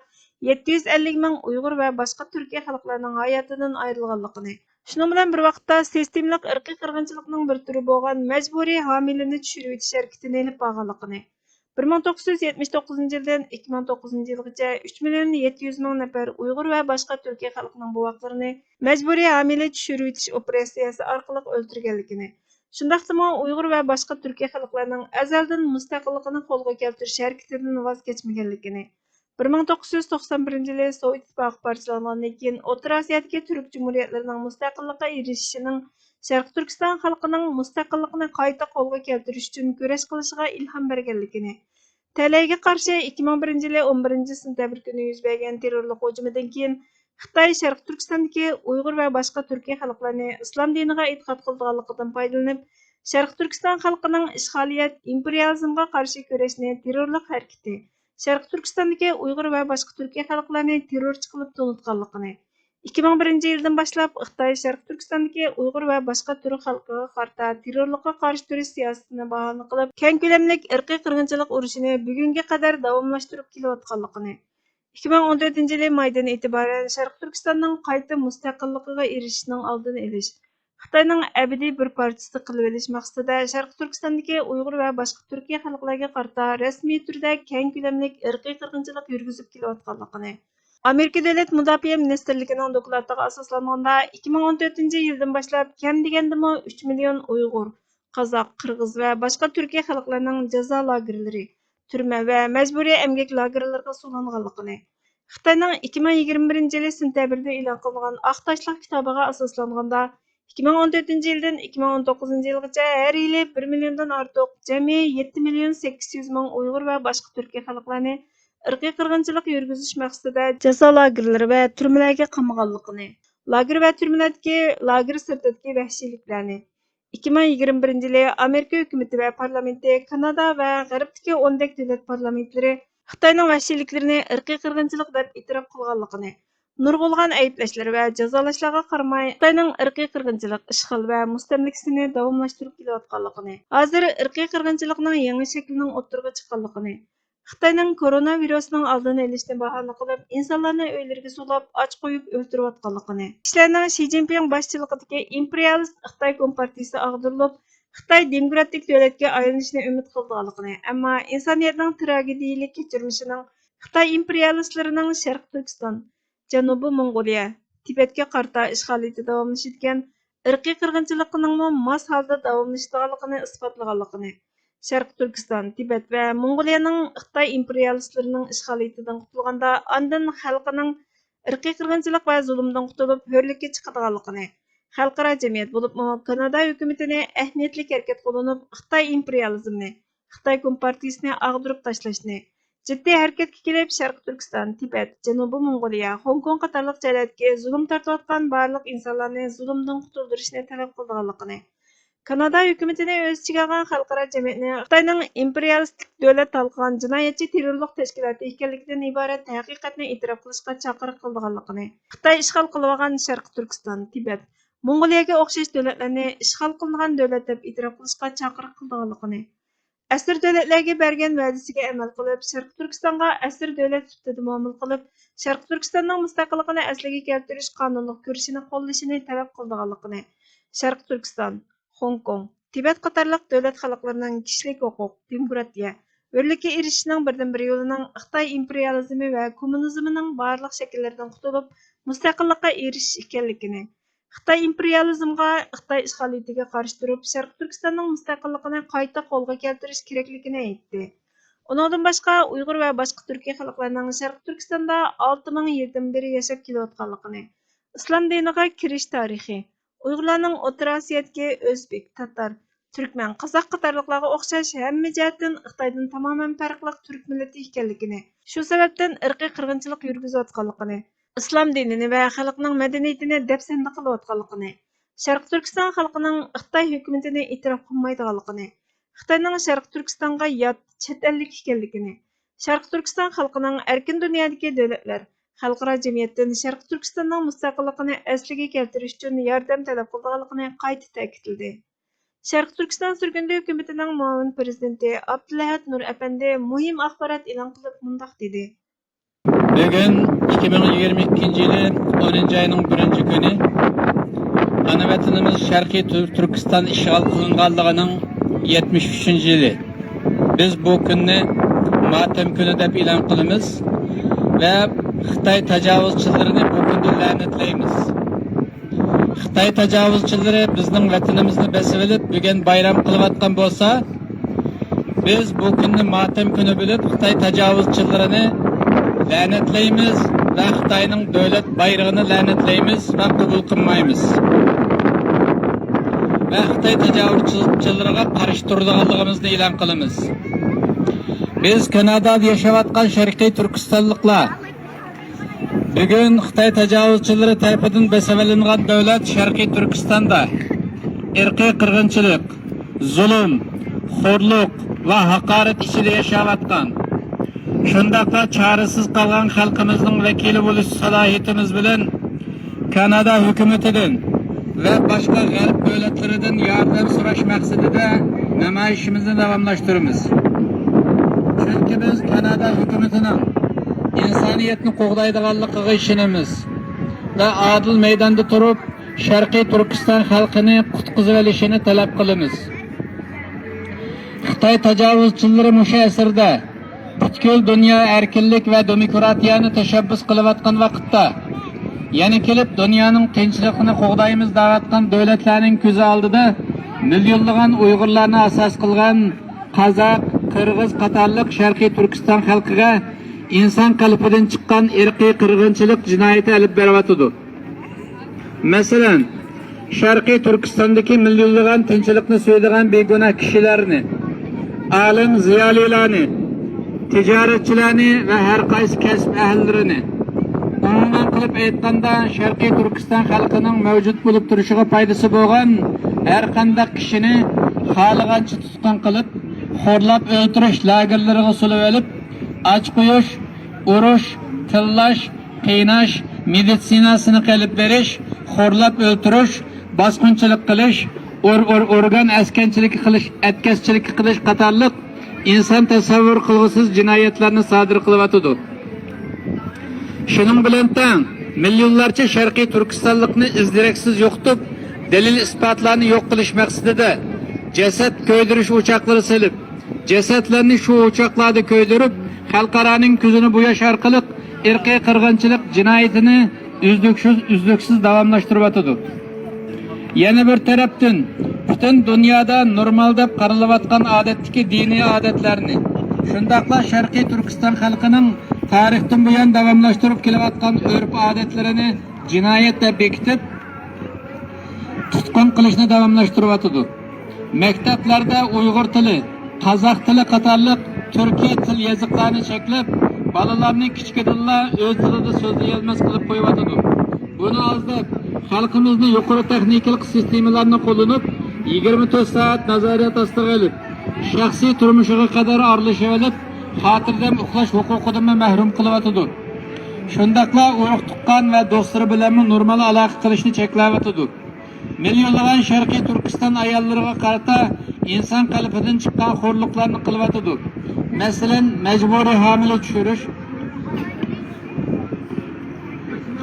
يەتتە يۈز ئەللىك مىڭ ئۇيغۇر ۋە باشقا تۈركىي خەلقلەرنىڭ ھاياتىدىن ئايرىلغانلىقىنى، شۇنىڭ بىلەن بىر ۋاقىتتا سىستېمىلىق ئىرقىي قىرغىنچىلىقنىڭ بىر تۈرى بولغان مەجبۇرىي ھامىلىنى چۈشۈرۈۋېتىش ھەرىكىتىنى ئېلىپ بارغانلىقىنى، بىر مىڭ توققۇز يۈز يەتمىش توققۇزىنچى يىلدىن ئىككى مىڭ توققۇزىنچى يىلغىچە ئۈچ مىليون يەتتە يۈز مىڭ نەپەر ئۇيغۇر ۋە باشقا تۈركىي خەلقنىڭ بوۋاقلىرىنى مەجبۇرىي ھامىلە چۈشۈرۈۋېتىش ئوپېراتسىيەسى ئارقىلىق ئۆلتۈرگەنلىكىنى، شۇنداقتىمۇ ئۇيغۇر ۋە باشقا تۈركىي خەلقلەرنىڭ ئەزەلدىن مۇستەقىللىقىنى قولغا كەلتۈرۈش ھەرىكىتىدىن ۋاز كەچمىگەنلىكىنى، بىر مىڭ توققۇز يۈز توقسان بىرىنچى يىلى سوۋېت ئىتتىپاقى پارچىلانغاندىن كېيىن، ئوتتۇرا ئاسىيادىكى تۈرك جۇمھۇرىيەتلىرىنىڭ مۇستەقىللىققا ئېرىشىشىنىڭ شەرقىي تۈركىستان خەلقىنىڭ مۇستەقىللىقىنى قايتا قولغا كەلتۈرۈش ئۈچۈن كۈرەش قىلىشىغا ئىلھام بەرگەنلىكىنى، تەلەيگە قارشى ئىككى مىڭ بىرىنچى يىلى ئون بىرىنچى سېنتەبىر كۈنى يۈز بەرگەن تېررورلۇق ھۇجۇمىدىن كېيىن، خىتاي شەرقىي تۈركىستاندىكى ئۇيغۇر ۋە باشقا تۈركىي خەلقلەرنى ئىسلام دىنىغا ئېتىقاد قىلىدىغانلىقىدىن پايدىلىنىپ، شەرقىي تۈركىستان خەلقىنىڭ ئىشغالىيەت، ئىمپېرىيالىزمغا قارشى كۈرەشنى تېررورلۇق ھەرىكىتى، شەرقىي تۈركىستاندىكى ئۇيغۇر ۋە باشقا تۈركىي خەلقلەرنى تېررورچى قىلىپ تونۇتقانلىقىنى، ئىككى مىڭ بىرىنچى يىلدىن باشلاپ خىتاي شەرقىي تۈركىستاندىكى ئۇيغۇر ۋە باشقا تۈرك خەلقىگە قارىتا تېررورلۇققا قارشى تۇرۇش سىياسىتىنى باھانە قىلىپ، كەڭ كۆلەملىك ئىرقىي قىرغىنچىلىق ئۇرۇشىنى بۈگۈنگە قەدەر داۋاملاشتۇرۇپ كېلىۋاتقانلىقىنى، ئىككى مىڭ ئون تۆتىنچى يىلى مايدىن ئېتىبارەن شەرقىي تۈركىستاننىڭ قايتا مۇستەقىللىقىغا ئېرىشىشىنىڭ ئالدىنى ئېلىش، خىتاينىڭ ئەبەدىي بىر پارچىسى قىلىۋېلىش مەقسىتىدە شەرقىي تۈركىستاندىكى ئۇيغۇر ۋە باشقا تۈركىي خەلقلەرگە قارىتا رەسمىي تۈردە كەڭ كۆلەملىك ئىرقىي قىرغىنچىلىق يۈرگۈزۈپ كېلىۋاتقانلىقىنى، ئامېرىكا دۆلەت مۇداپىئە مىنىستىرلىكىنىڭ دوكلاتىغا ئاساسلانغاندا، ئىككى مىڭ ئون تۆتىنچى يىلدىن باشلاپ كەم دېگەندىمۇ ئۈچ مىليون ئۇيغۇر، قازاق، قىرغىز ۋە باشقا تۈركىي خەلقلەرنىڭ جازا لاگېرلىرى، تۈرمە ۋە مەجبۇرىي ئەمگەك لاگېرلىرىغا سولانغانلىقىنى، خىتاينىڭ ئىككى مىڭ يىگىرمە بىرىنچى يىلى سېنتەبىردە ئېلان قىلىنغان ئاق تاشلىق كىتابىغا ئاساسلانغاندا، ئىككى مىڭ ئون تۆتىنچى يىلدىن ئىككى مىڭ ئون توققۇزىنچى يىلغىچە ھەر يىلى بىر مىليوندىن ئارتۇق جەمئىي يەتتە مىليون سەككىز يۈز مىڭ ئۇيغۇر ۋە باشقا تۈركىي خەلقلەرنى ئىرقىي قىرغىنچىلىق يۈرگۈزۈش مەقسىتىدە جازا لاگېرلىرى ۋە تۈرمىلەرگە قامىغانلىقىنى، لاگېر ۋە تۈرمىلەردىكى، لاگېر سىرتىدىكى ۋەھشىيلىكلەرنى، ئىككى مىڭ يىگىرمە بىرىنچى يىلى ئامېرىكا ھۆكۈمىتى ۋە پارلامېنتى كانادا ۋە غەربتىكى ئون دەك دۆلەت پارلامېنتلىرى خىتاينىڭ ۋەھشىيلىكلىرىنى ئىرقىي قىرغىنچىلىق دەپ ئېتىراپ قىلغانلىقىنى، نۇرغۇنلىغان ئەيىبلەشلەر ۋە جازالاشلارغا قارىماي، خىتاينىڭ ئىرقىي قىرغىنچىلىق، ئىشغال ۋە مۇستەملىكىسىنى داۋاملاشتۇرۇپ كېلىۋاتقانلىقىنى، ھازىر ئىرقىي قىرغىنچىلىقنىڭ يېڭى شەكلىنىڭ ئوتتۇرىغا چىققانلىقىنى، خىتاينىڭ كورونا ۋىرۇسىنىڭ ئالدىنى ئېلىشنى باھانە قىلىپ، ئىنسانلارنى ئۆيلىرىگە سولاپ، ئاچ قويۇپ ئۆلتۈرۈۋاتقانلىقىنى، كىشىلەرنىڭ شى جىنپىڭ باشچىلىقىدىكى ئىمپېرىيالىست خىتاي كومپارتىيىسى ئاغدۇرۇلۇپ، خىتاي دېموكراتىك دۆلەتكە ئايلىنىشىنى ئۈمىد قىلىدىغانلىقىنى، ئەمما ئىنسانىيەتنىڭ تراگېدىيىلىك كەچۈرمىشىنىڭ خىتاي ئىمپېرىيالىستلىرىنىڭ شەرقىي تۈركىستان، جەنۇبىي موڭغۇلىيە، تىبەتكە قارىتا ئىشغالىيىتى داۋاملىشىدىكەن ئىرقىي قىرغىنچىلىقنىڭمۇ ماس ھالدا داۋاملىشىدىغانلىقىنى ئىسپاتلىغانلىقىنى، شەرقىي تۈركىستان، تىبەت ۋە موڭغۇلىيەنىڭ خىتاي ئىمپېرىيالىستلىرىنىڭ ئىشغالىيىتىدىن قۇتۇلغاندا، ئاندىن خەلقىنىڭ ئىرقىي قىرغىنچىلىق ۋە زۇلۇمدىن قۇتۇلۇپ، ھۆرلۈككە چىقىدىغانلىقىنى، خەلقئارا جەمئىيەت، بولۇپمۇ كانادا ھۆكۈمىتىنى ئەھمىيەتلىك ھەرىكەتكە قوللىنىپ، خىتاي ئىمپېرىيالىزمىنى، خىتاي كومپارتىيىسىنى ئاغدۇرۇپ تاشلاشنى، جىددىي ھەرىكەتكە كېلىپ، شەرقىي تۈركىستان، تىبەت، جەنۇبىي موڭغۇلىيە، خوڭكوڭ قاتارلىق جايلاردىكى زۇلۇم تارتىۋاتقان بارلىق ئىنسانلارنى زۇلۇمدىن قۇتۇلدۇرۇشنى تەلەپ قىلىدىغانلىقىنى، كانادا ھۆكۈمىتىنى ئۆز ئىچىگە ئالغان خەلقئارا جەمئىيەتنى خىتاينىڭ ئىمپېرىيالىستىك دۆلەت تالقىغان جىنايەتچى تېررورلۇق تەشكىلاتى ئىكەنلىكىدىن ئىبارەت ھەقىقەتنى ئېتىراپ قىلىشقا چاقىرىق قىلىدىغانلىقىنى، خىتاي ئىشغال قىلىۋالغان شەرقىي تۈركىستان، تىبەت، موڭغۇلىيەگە ئوخشاش دۆلەتلەرنى ئىشغال قىلىنغان دۆلەت دەپ ئېتىراپ قىلىشقا چاقىرىق قىلىدىغانلىقىنى، ئەسىر دۆلەتلەرگە بەرگەن ۋەدىسىگە ئەمەل قىلىپ، شەرقىي تۈركىستانغا ئەسىر دۆلەت سۈپىتىدە مۇئامىلە قىلىپ، شەرقىي تۈركىستاننىڭ مۇستەقىللىقىنى ئەسلىگە كەلتۈرۈش قانۇنلۇق كۈرىشىنى قوللىشىنى تەلەپ قىلىدىغانلىقىنى، شەرقىي تۈركىستان، خوڭكوڭ، تىبەت قاتارلىق دۆلەت خەلقلىرىنىڭ كىشىلىك ھوقۇق، دېموكراتىيە، ھۆرلۈككە ئېرىشىشىنىڭ بىردىنبىر يولىنىڭ خىتاي ئىمپېرىيالىزمى ۋە كوممۇنىزمىنىڭ بارلىق شەكىللىرىدىن قۇتۇلۇپ، مۇستەقىللىققا ئېرىشىش ئىكەنلىكىنى، خىتاي ئىمپېرىيالىزمغا، خىتاي ئىشغالىيىتىگە قارشى تۇرۇپ، شەرقىي تۈركىستاننىڭ مۇستەقىللىقىنى قايتا قولغا كەلتۈرۈش كېرەكلىكىنى ئېيتتى. ئۇنىڭدىن باشقا، ئۇيغۇر ۋە باشقا تۈركىي خەلقلەرنىڭ شەرقىي تۈركىستاندا ئالتە مىڭ يىلدىن بېرى ياشاپ كېلىۋاتقانلىقىنى، ئىسلام دىنىغا كىرىش تارىخى، ئۇيغۇرلارنىڭ ئوتتۇرا ئاسىيادىكى ئۆزبېك، تاتار، تۈركمەن، قازاق قاتارلىقلارغا ئوخشاش ھەممە جەھەتتىن خىتايدىن تامامەن پەرقلىق تۈرك مىللىتى ئىكەنلىكىنى، شۇ سەۋەبتىن ئىرقىي قىرغىنچىلىق يۈرگۈزۈۋاتقانلىقىنى، ئىسلام دىنىنى ۋە خەلقنىڭ مەدەنىيىتىنى دەپسەندە قىلىۋاتقانلىقىنى، شەرقىي تۈركىستان خەلقىنىڭ خىتاي ھۆكۈمىتىنى ئېتىراپ قىلمايدىغانلىقىنى، خىتاينىڭ شەرقىي تۈركىستانغا يات، چەت ئەللىك ئىكەنلىكىنى، شەرقىي تۈركىستان خەلقىنىڭ ئەركىن دۇنيادىكى دۆلەتلەر، خەلقئارا جەمئىيەتتىن شەرقىي تۈركىستاننىڭ مۇستەقىللىقىنى ئەسلىگە كەلتۈرۈش ئۈچۈن ياردەم تەلەپ قىلىدىغانلىقىنى قايتا تەكىتلىدى. شەرقىي تۈركىستان سۈرگۈندە ھۆكۈمىتىنىڭ مۇئاۋىن پىرېزىدېنتى ئابدۇلئەھەد نۇر ئەپەندى مۇھىم ئاخبارات ئېلان قىلىپ مۇنداق دېدى. بۈگۈن ئىككى مىڭ يىگىرمە ئىككىنچى يىلى ئونىنچى ئاينىڭ بىرىنچى كۈنى. ئانا ۋەتىنىمىز شەرقىي تۈر-، تۈركىستان ئىشغال قىلىنغانلىقىنىڭ يەتمىش ئۈچىنچى يىلى. بىز بۇ كۈننى ماتەم كۈنى دەپ ئېلان قىلىمىز ۋە خىتاي تاجاۋۇزچىلىرىنى بۇ كۈندە لەنەتلەيمىز. خىتاي تاجاۋۇزچىلىرى بىزنىڭ ۋەتىنىمىزنى بېسىۋېلىپ، بۈگۈن بايرام قىلىۋاتقان بولسا، بىز بۇ كۈننى ماتەم كۈنى بىلىپ، خىتاي تاجاۋۇزچىلىرىنى لەنەتلەيمىز ۋە خىتاينىڭ دۆلەت بايرىقىنى لەنەتلەيمىز ۋە قوبۇل قىلمايمىز. ۋە خىتاي تاجاۋۇزچىلىرىغا قارشى تۇرىدىغانلىقىمىزنى ئېلان قىلىمىز. بىز كانادادا ياشاۋاتقان شەرقىي تۈركىستانلىقلار، بۈگۈن خىتاي تاجاۋۇزچىلىرى تەرىپىدىن بېسىۋېلىنغان دۆلەت شەرقىي تۈركىستاندا ئىرقىي قىرغىنچىلىق، زۇلۇم، خورلۇق ۋە ھاقارەت ئىچىدە ياشاۋاتقان، شۇنداقلا چارىسىز قالغان خەلقىمىزنىڭ ۋەكىلى بولۇش سالاھىيىتىمىز بىلەن كانادا ھۆكۈمىتىدىن ۋە باشقا غەرب دۆلەتلىرىدىن ياردەم سوراش مەقسىتىدە نامايىشىمىزنى داۋاملاشتۇرىمىز. چۈنكى بىز كانادا ھۆكۈمىتىنىڭ ئىنسانىيەتنى قوغدايدىغانلىقىغا ئىشىنىمىز ۋە ئادىل مەيداندا تۇرۇپ، شەرقىي تۈركىستان خەلقىنى قۇتقۇزۇۋېلىشىنى تەلەپ قىلىمىز. خىتاي تاجاۋۇزچىلىرى مۇشۇ ئەسىردە پۈتكۈل دۇنيا ئەركىنلىك ۋە دېموكراتىيەنى تەشەببۇس قىلىۋاتقان ۋاقىتتا، يەنە كېلىپ دۇنيانىڭ تىنچلىقىنى قوغدايمىز دەۋاتقان دۆلەتلەرنىڭ كۆزى ئالدىدا مىليونلىغان ئۇيغۇرلارنى ئاساس قىلغان قازاق، قىرغىز قاتارلىق شەرقىي تۈركىستان خەلقىگە ئىنسان قەلبىدىن چىققان ئىرقىي قىرغىنچىلىق جىنايىتى ئېلىپ بېرىۋاتىدۇ. مەسىلەن، شەرقىي تۈركىستاندىكى مىليونلىغان تىنچلىقنى سۆيىدىغان بىگۇناھ كىشىلەرنى، ئالىم زىيالىيلارنى، تىجارەتچىلەرنى ۋە ھەر قايسى كەسىپ ئەھلىلىرىنى، ئومۇمەن قىلىپ ئېيتقاندا، شەرقىي تۈركىستان خەلقىنىڭ مەۋجۇت بولۇپ تۇرۇشىغا پايدىسى بولغان ھەر قانداق كىشىنى خالىغانچە تۇتقۇن قىلىپ، خورلاپ ئۆلتۈرۈش لاگېرلىرىغا سولىۋېلىپ، ئاچ قويۇش، ئۇرۇش، تىللاش، قىيناش، مېدىتسىنا سىنىقى ئېلىپ بېرىش، خورلاپ ئۆلتۈرۈش، باسقۇنچىلىق قىلىش، ئور-، ئور-، ئورگان ئەسكەنچىلىكى قىلىش، ئەتكەسچىلىكى قىلىش قاتارلىق ئىنسان تەسەۋۋۇر قىلغۇسىز جىنايەتلەرنى سادىر قىلىۋاتىدۇ. شۇنىڭ بىلەن تەڭ، مىليونلارچە شەرقىي تۈركىستانلىقنى ئىز-دېرەكسىز يوقىتىپ، دەلىل-ئىسپاتلارنى يوق قىلىش مەقسىتىدە جەسەت كۆيدۈرۈش ئوچاقلىرى سېلىپ، جەسەتلەرنى شۇ ئوچاقلاردا كۆيدۈرۈپ، خەلقئارانىڭ كۆزىنى بوياش ئارقىلىق ئىرقىي قىرغىنچىلىق جىنايىتىنى ئۈزلۈكسىز، ئۈزلۈكسىز داۋاملاشتۇرۇۋاتىدۇ. يەنە بىر تەرەپتىن، پۈتۈن دۇنيادا نورمال دەپ قارىلىۋاتقان ئادەتتىكى دىنىي ئادەتلەرنى، شۇنداقلا شەرقىي تۈركىستان خەلقىنىڭ تارىختىن بۇيان داۋاملاشتۇرۇپ كېلىۋاتقان ئۆرپ-ئادەتلىرىنى جىنايەت دەپ بېكىتىپ، تۇتقۇن قىلىشنى داۋاملاشتۇرۇۋاتىدۇ. مەكتەپلەردە ئۇيغۇر تىلى، قازاق تىلى قاتارلىق تۈركىي تىل يېزىقلارنى چەكلەپ، بالىلارنى كىچىكىدىنلا ئۆز تىلىدا سۆزلىيەلمەس قىلىپ قويۇۋاتىدۇ. بۇنى ئاز دەپ، خەلقىمىزنى يۇقىرى تېخنىكىلىق سىستېمىلارنى قوللىنىپ، يىگىرمە تۆت سائەت نازارەت ئاستىغا ئېلىپ، شەخسىي تۇرمۇشىغا قەدەر ئارىلىشىۋېلىپ، خاتىرجەم ئۇخلاش ھوقۇقىدىنمۇ مەھرۇم قىلىۋاتىدۇ. شۇنداقلا ئۇرۇق-تۇغقان ۋە دوستلىرى بىلەنمۇ نورمال ئالاقە قىلىشنى چەكلەۋاتىدۇ. مىليونلىغان شەرقىي تۈركىستان ئاياللىرىغا قارىتا ئىنسان قەلبىدىن چىققان خورلۇقلارنى قىلىۋاتىدۇ. مەسىلەن، مەجبۇرىي ھامىلە چۈشۈرۈش،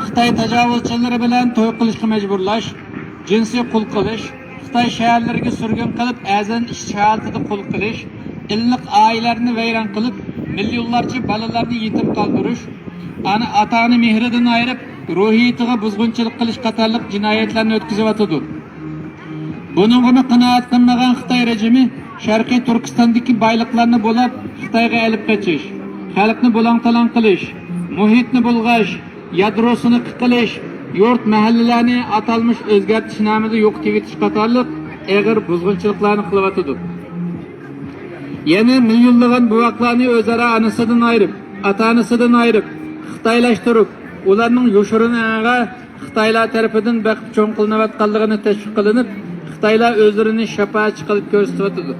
خىتاي تاجاۋۇزچىلىرى بىلەن توي قىلىشقا مەجبۇرلاش، جىنسىي قۇل قىلىش، خىتاي شەھەرلىرىگە سۈرگۈن قىلىپ، ئەرزان ئىش ھالىتىدە قۇل قىلىش، ئىللىق ئائىلىلەرنى ۋەيران قىلىپ، مىليونلارچە بالىلارنى يېتىم قالدۇرۇش، ئانا، ئاتا-ئانا مېھرىدىن ئايرىپ، روھىيىتىغا بۇزغۇنچىلىق قىلىش قاتارلىق جىنايەتلەرنى ئۆتكۈزۈۋاتىدۇ. بۇنىڭغىمۇ قانائەت قىلمىغان خىتاي رېجىمى شەرقىي تۈركىستاندىكى بايلىقلارنى بۇلاپ، خىتايغا ئېلىپ قېچىش، خەلقنى بۇلاڭ-تالاڭ قىلىش، مۇھىتنى بۇلغاش، يادرو سىنىقى قىلىش، يۇرت، مەھەللىلەرنى ئاتالمىش ئۆزگەرتىش نامىدا يوقىتىۋېتىش قاتارلىق ئېغىر بۇزغۇنچىلىقلارنى قىلىۋاتىدۇ. يەنە مىليونلىغان بوۋاقلارنى ئۆزئارا ئانىسىدىن ئايرىپ، ئاتا-ئانىسىدىن ئايرىپ، خىتايلاشتۇرۇپ، ئۇلارنىڭ يوشۇرۇن ئېڭىغا خىتايلار تەرىپىدىن بېقىپ چوڭ قىلىنىۋاتقانلىقىنى تەشۋىق قىلىنىپ، خىتايلار ئۆزلىرىنى شاپائەتچى قىلىپ كۆرسىتىۋاتىدۇ.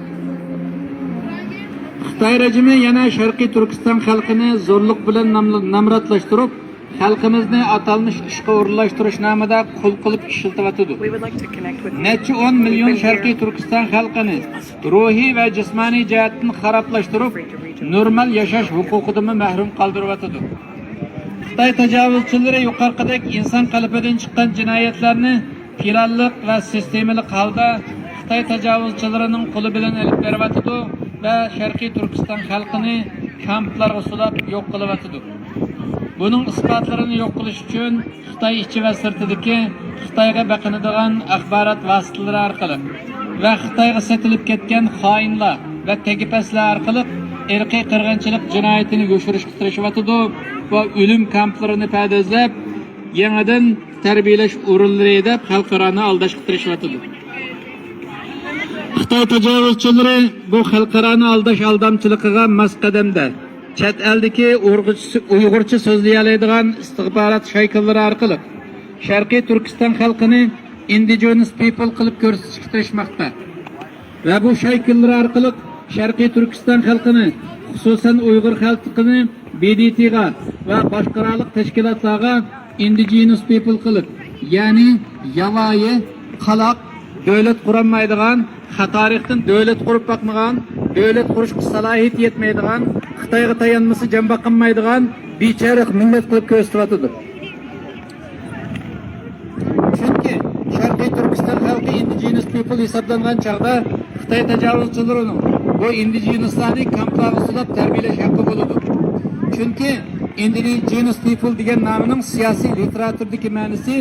خىتاي رېجىمى يەنە شەرقىي تۈركىستان خەلقىنى زورلۇق بىلەن نام-، نامراتلاشتۇرۇپ، خەلقىمىزنى ئاتالمىش ئىشقا ئورۇنلاشتۇرۇش نامىدا قۇل قىلىپ ئىشلىتىۋاتىدۇ. نەچچە ئون مىليون شەرقىي تۈركىستان خەلقىنى روھىي ۋە جىسمانىي جەھەتتىن خارابلاشتۇرۇپ، نورمال ياشاش ھوقۇقىدىنمۇ مەھرۇم قالدۇرۇۋاتىدۇ. خىتاي تاجاۋۇزچىلىرى يۇقىرىقىدەك ئىنسان قەلبىدىن چىققان جىنايەتلەرنى پىلانلىق ۋە سىستېمىلىق ھالدا خىتاي تاجاۋۇزچىلىرىنىڭ قولى بىلەن ئېلىپ بېرىۋاتىدۇ ۋە شەرقىي تۈركىستان خەلقىنى كامپلارغا سولاپ يوق قىلىۋاتىدۇ. بۇنىڭ ئىسپاتلىرىنى يوق قىلىش ئۈچۈن خىتاي ئىچى ۋە سىرتىدىكى خىتايغا بېقىنىدىغان ئاخبارات ۋاسىتىلىرى ئارقىلىق ۋە خىتايغا سېتىلىپ كەتكەن خائىنلار ۋە تېگى پەسلەر ئارقىلىق ئىرقىي قىرغىنچىلىق جىنايىتىنى يوشۇرۇشقا تىرىشىۋاتىدۇ ۋە ئۆلۈم كامپلىرىنى پەردازلاپ، يېڭىدىن تەربىيەلەش ئورۇنلىرى دەپ خەلقئارانى ئالداشقا تىرىشىۋاتىدۇ. خىتاي تاجاۋۇزچىلىرى بۇ خەلقئارانى ئالداش ئالدامچىلىقىغا ماس قەدەمدە چەت ئەلدىكى ئۇيغۇرچە، ئۇيغۇرچە سۆزلىيەلەيدىغان ئىستىخبارات شايكىلىرى ئارقىلىق شەرقىي تۈركىستان خەلقىنى indigenous people قىلىپ كۆرسىتىشكە تىرىشماقتا. ۋە بۇ شايكىلىرى ئارقىلىق شەرقىي تۈركىستان خەلقىنى، خۇسۇسەن ئۇيغۇر خەلقىنى بى دى تىغا ۋە باشقىلارلىق تەشكىلاتلارغا indigenous people قىلىپ، يەنى ياۋايى، قالاق، دۆلەت قۇرالمايدىغان، خەتەرلىكتىن دۆلەت قۇرۇپ باقمىغان، دۆلەت قۇرۇشقا سالاھىيىتى يەتمەيدىغان، خىتايغا تايانمىسا جان باقالمايدىغان بىچارە مىللەت قىلىپ كۆرسىتىۋاتىدۇ. چۈنكى شەرقىي تۈركىستان خەلقى indigenous people ھېسابلانغان چاغدا خىتاي تاجاۋۇزچىلىرىنىڭ بۇ ئىندىجېنۇسلارنى كامپلارغا سولاپ تەربىيەلەش ھەققى بولىدۇ. چۈنكى indigenous people دېگەن نامنىڭ سىياسىي لىتېراتۇردىكى مەنىسى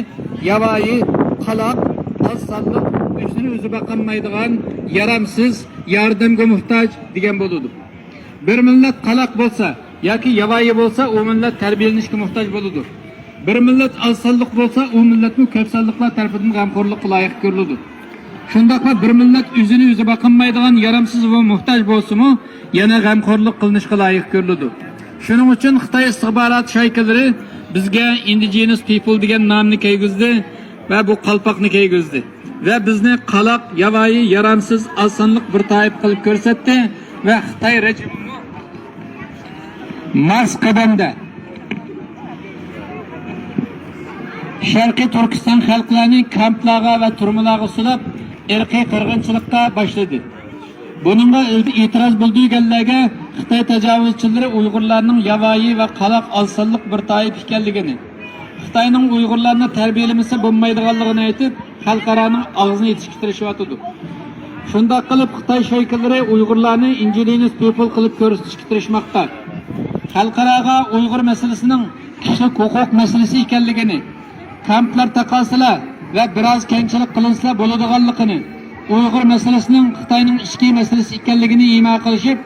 ياۋايى، قالاق، ئاز سانلىق، ئۆزىنى ئۆزى باقالمايدىغان، يارامسىز، ياردەمگە موھتاج دېگەن بولىدۇ. بىر مىللەت قالاق بولسا ياكى ياۋايى بولسا، ئۇ مىللەت تەربىيەلىنىشكە موھتاج بولىدۇ. بىر مىللەت ئاز سانلىق بولسا، ئۇ مىللەتمۇ كۆپ سانلىقلار تەرىپىدىن غەمخورلۇققا لايىق كۆرۈلىدۇ. شۇنداقلا بىر مىللەت ئۆزىنى ئۆزى باقالمايدىغان، يارامسىز ۋە موھتاج بولسىمۇ، يەنە غەمخورلۇق قىلىنىشقا لايىق كۆرۈلىدۇ. شۇنىڭ ئۈچۈن خىتاي ئىستىخبارات شايكىلىرى بىزگە indigenous people دېگەن نامنى كىيگۈزدى ۋە بۇ قالپاقنى كىيگۈزدى ۋە بىزنى قالاق، ياۋايى، يارامسىز، ئاز سانلىق بىر تائىپە قىلىپ كۆرسەتتى ۋە خىتاي رېجىمىمۇ ماس قەدەمدە شەرقىي تۈركىستان خەلقلەرنى كامپلارغا ۋە تۈرمىلەرگە سولاپ، ئىرقىي قىرغىنچىلىققا باشلىدى. بۇنىڭغا ئېتىراز بىلدۈرگەنلەرگە خىتاي تاجاۋۇزچىلىرى ئۇيغۇرلارنىڭ ياۋايى ۋە قالاق، ئاز سانلىق بىر تائىپە ئىكەنلىكىنى، خىتاينىڭ ئۇيغۇرلارنى تەربىيەلىمىسە بولمايدىغانلىقىنى ئېيتىپ، خەلقئارانىڭ ئاغزىنى ئېچىشكە تىرىشىۋاتىدۇ. شۇنداق قىلىپ، خىتاي شايكىلىرى ئۇيغۇرلارنى indigenous people قىلىپ كۆرسىتىشكە تىرىشماقتا. خەلقئاراغا ئۇيغۇر مەسىلىسىنىڭ كىشىلىك ھوقۇق مەسىلىسى ئىكەنلىكىنى، كامپلار تاقالسىلا ۋە بىراز كەڭچىلىك قىلىنسىلا بولىدىغانلىقىنى، ئۇيغۇر مەسىلىسىنىڭ خىتاينىڭ ئىچكى مەسىلىسى ئىكەنلىكىنى ئىما قىلىشىپ،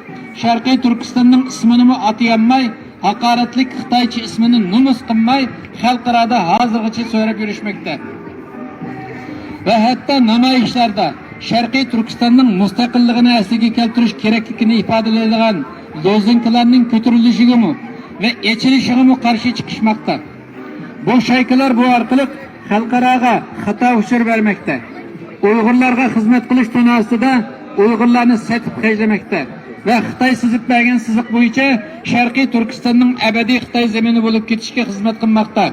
شەرقىي تۈركىستاننىڭ ئىسمىنىمۇ ئاتىيالماي، ھاقارەتلىك خىتايچە ئىسمىنى نومۇس قىلماي، خەلقئارادا ھازىرغىچە سۆرەپ يۈرۈشمەكتە. ۋە ھەتتا نامايىشلاردا شەرقىي تۈركىستاننىڭ مۇستەقىللىقىنى ئەسلىگە كەلتۈرۈش كېرەكلىكىنى ئىپادىلەيدىغان لوزۇنكىلارنىڭ كۆتۈرۈلۈشىگىمۇ ۋە ئېچىلىشىغىمۇ قارشى چىقىشماقتا. بۇ شايكىلار بۇ ئارقىلىق خەلقئاراغا خاتا ئۇچۇر بەرمەكتە. ئۇيغۇرلارغا خىزمەت قىلىش تۈنى ئاستىدا ئۇيغۇرلارنى سېتىپ خەجلىمەكتە ۋە خىتاي سىزىپ بەرگەن سىزىق بويىچە شەرقىي تۈركىستاننىڭ ئەبەدىي خىتاي زېمىنى بولۇپ كېتىشىگە خىزمەت قىلماقتا.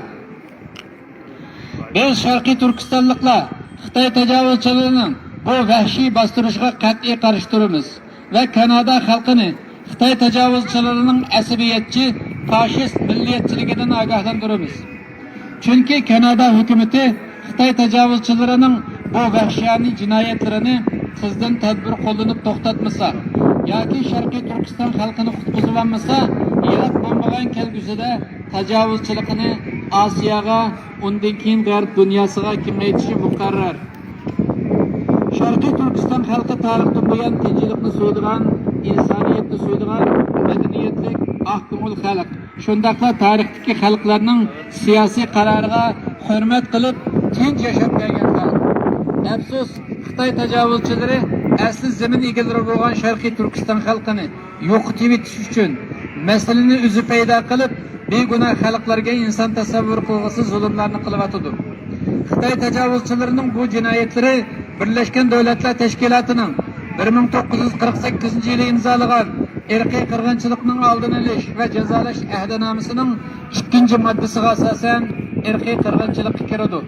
بىز شەرقىي تۈركىستانلىقلار خىتاي تاجاۋۇزچىلىرىنىڭ بۇ ۋەھشىي باستۇرۇشىغا قەتئىي قارشى تۇرىمىز ۋە كانادا خەلقىنى خىتاي تاجاۋۇزچىلىرىنىڭ ئەسەبىيەتچى، فاشىست مىللىيەتچىلىكىدىن ئاگاھلاندۇرىمىز. چۈنكى كانادا ھۆكۈمىتى خىتاي تاجاۋۇزچىلىرىنىڭ بۇ ۋەھشىيانە جىنايەتلىرىنى تېزدىن تەدبىر قوللىنىپ توختاتمىسا ياكى شەرقىي تۈركىستان خەلقىنى قۇتقۇزۇۋالمىسا، يىراق بولمىغان كەلگۈسىدە تاجاۋۇزچىلىقىنى ئاسىياغا، ئۇندىن كېيىن غەرب دۇنياسىغا كېڭەيتىشى مۇقەررەر. شەرقىي تۈركىستان خەلقى تارىختىن بۇيان تىنچلىقنى سۆيىدىغان، ئىنسانىيەتنى سۆيىدىغان، مەدەنىيەتلىك، ئاق كۆڭۈل خەلق. شۇنداقلا تارىختىكى خەلقلەرنىڭ سىياسىي قارارىغا ھۆرمەت قىلىپ، تىنچ ياشاپ كەلگەن خەلق. ئەپسۇس، خىتاي تاجاۋۇزچىلىرى ئەسلى زېمىن ئىگىلىرى بولغان شەرقىي تۈركىستان خەلقىنى يوقىتىۋېتىش ئۈچۈن، مەسىلىنى ئۆزى پەيدا قىلىپ، بىگۇناھ خەلقلەرگە ئىنسان تەسەۋۋۇر قىلغۇسىز زۇلۇملارنى قىلىۋاتىدۇ. خىتاي تاجاۋۇزچىلىرىنىڭ بۇ جىنايەتلىرى بىرلەشكەن دۆلەتلەر تەشكىلاتىنىڭ بىر مىڭ توققۇز يۈز قىرىق سەككىزىنچى يىلى ئىمزالىغان ئىرقىي قىرغىنچىلىقنىڭ ئالدىنى ئېلىش ۋە جازالاش ئەھدىنامىسىنىڭ ئىككىنچى ماددىسىغا ئاساسەن ئىرقىي قىرغىنچىلىققا كىرىدۇ.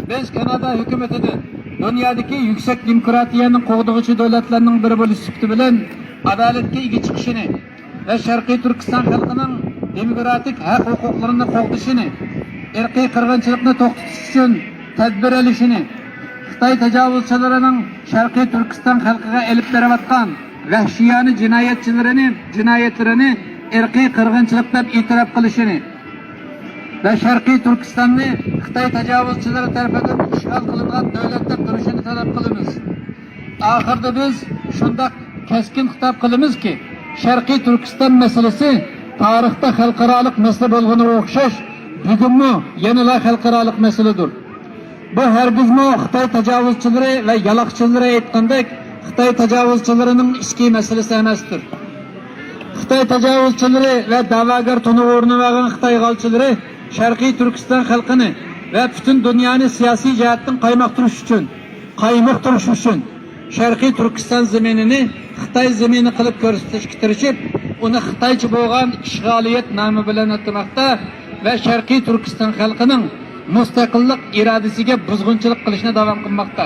بىز كانادا ھۆكۈمىتىدىن دۇنيادىكى يۈكسەك دېموكراتىيەنى قوغدىغۇچى دۆلەتلەرنىڭ بىرى بولۇش سۈپىتى بىلەن ئادالەتكە ئىگە چىقىشىنى ۋە شەرقىي تۈركىستان خەلقىنىڭ دېموكراتىك ھەق-ھوقۇقلىرىنى قوغدىشىنى، ئىرقىي قىرغىنچىلىقنى توختىتىش ئۈچۈن تەدبىر ئېلىشىنى، خىتاي تاجاۋۇزچىلىرىنىڭ شەرقىي تۈركىستان خەلقىگە ئېلىپ بېرىۋاتقان ۋەھشىيانە جىنايەتچىلىرىنى، جىنايەتلىرىنى ئىرقىي قىرغىنچىلىق دەپ ئېتىراپ قىلىشىنى ۋە شەرقىي تۈركىستاننى خىتاي تاجاۋۇزچىلىرى تەرىپىدىن ئىشغال قىلىنغان دۆلەت دەپ تونۇشىنى تەلەپ قىلىمىز. ئاخىرىدا بىز شۇنداق كەسكىن خىتاب قىلىمىزكى، شەرقىي تۈركىستان مەسىلىسى تارىختا خەلقئارالىق مەسىلە بولغىنىغا ئوخشاش، بۈگۈنمۇ يەنىلا خەلقئارالىق مەسىلىدۇر. بۇ ھەرگىزمۇ خىتاي تاجاۋۇزچىلىرى ۋە يالاقچىلىرى ئېيتقاندەك خىتاي تاجاۋۇزچىلىرىنىڭ ئىچكى مەسىلىسى ئەمەستۇر. خىتاي تاجاۋۇزچىلىرى ۋە دەۋاگەر تونۇغا ئورۇنلىۋالغان خىتاي ئىشغالچىلىرى شەرقىي تۈركىستان خەلقىنى ۋە پۈتۈن دۇنيانى سىياسىي جەھەتتىن قايماقتۇرۇش ئۈچۈن، قايمۇقتۇرۇش ئۈچۈن شەرقىي تۈركىستان زېمىنىنى خىتاي زېمىنى قىلىپ كۆرسىتىشكە تىرىشىپ، ئۇنى خىتايچە بولغان ئىشغالىيەت نامى بىلەن ئاتىماقتا ۋە شەرقىي تۈركىستان خەلقىنىڭ مۇستەقىللىق ئىرادىسىگە بۇزغۇنچىلىق قىلىشنى داۋام قىلماقتا.